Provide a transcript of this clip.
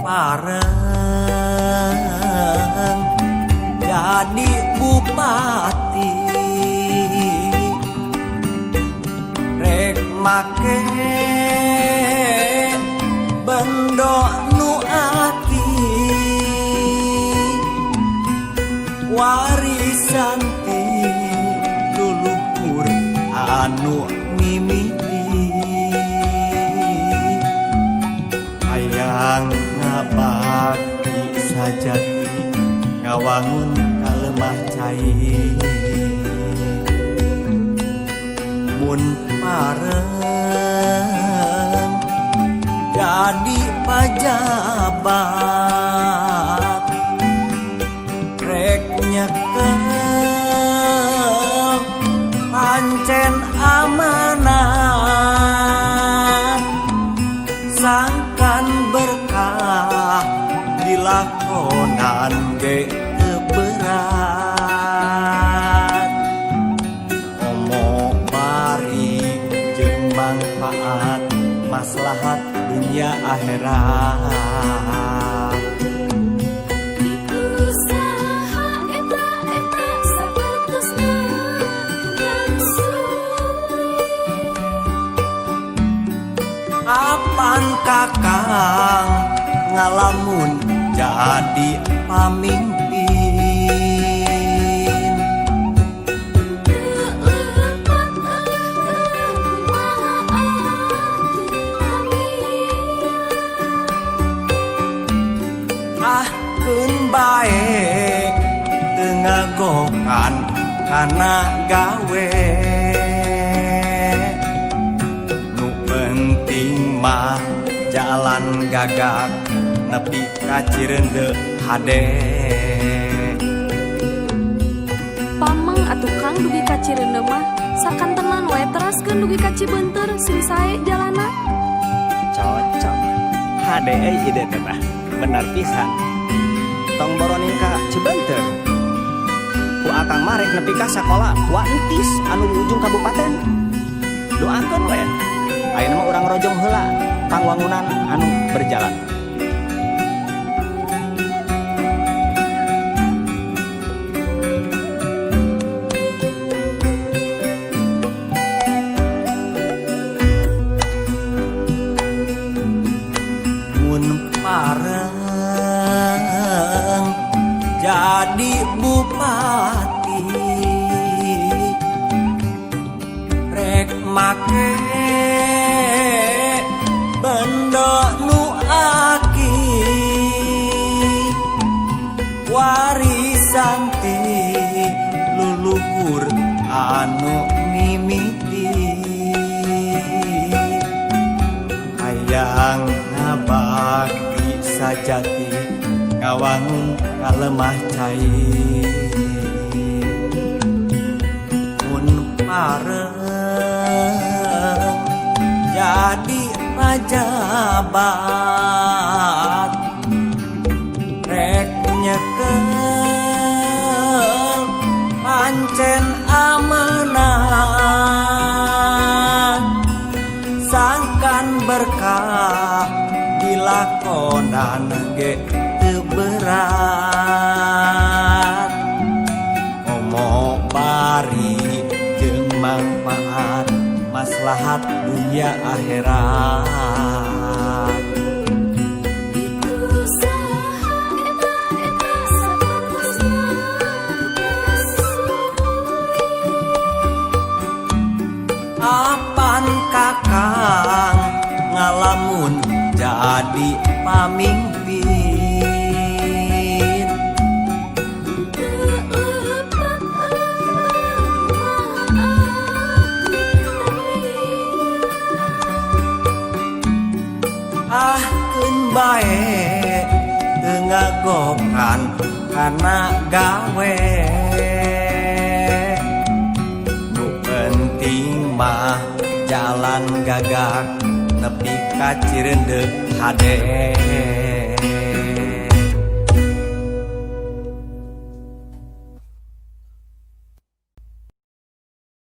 Pareng jadi bupati, rek make bendo nu aki, warisan ti luluhur anu mimiti. Hayang ngabakti sajati, ngawangun kalemah cai. Mun pareng jadi pajabat, rek nyekel pancen amanat, sangkan berkah dilakonan ge teu berat. Komo bari jeung mangfaat, maslahat dunia akhirat. Usaha eta eta sapertosna tukang suli. Apan kakang ngalamun jadi pamimpin? Teu lepat kumaha atuh tamian. Ah, keun bae, teu ngagokan kana gawe. Nu penting mah jalan gagak nepi ka Cireundeu hade. Pameng atuh, Kang, dugi ka Cireundeu mah sakantenan wae, teraskeun dugi ka Cibeunteur sing sae jalana. Cocok, hade euy ide teh tah. Bener pisan. Tong boroning ka Cibeunteur, ku akang mah rek nepi ka sakola Wantis anu di ujung kabupaten. Doakeun we. Ayeuna mah urang rojong heula pangwangunan anu berjalan. Mun pareng jadi bupati, rek make bendo nu aki, warisan ti luluhur anu mimiti. Hayang ngabakti sajati, ngawangun kalemah cai. Mun pareng jadi pajabat, rek nyekel pancen amanat, sangkan berkah dilakonan ge teu berat. Komo bari jeung mangfaat, maslahat dunia akhirat. Usaha eta eta sapertosna tukang suli. Apan kakang ngalamun jadi pamimpin? Teu lepat kumaha atuh tamian. Ah, keun bae, teu ngagokan kana gawe. Nu penting mah jalan gagak nepi ka Cireundeu hade.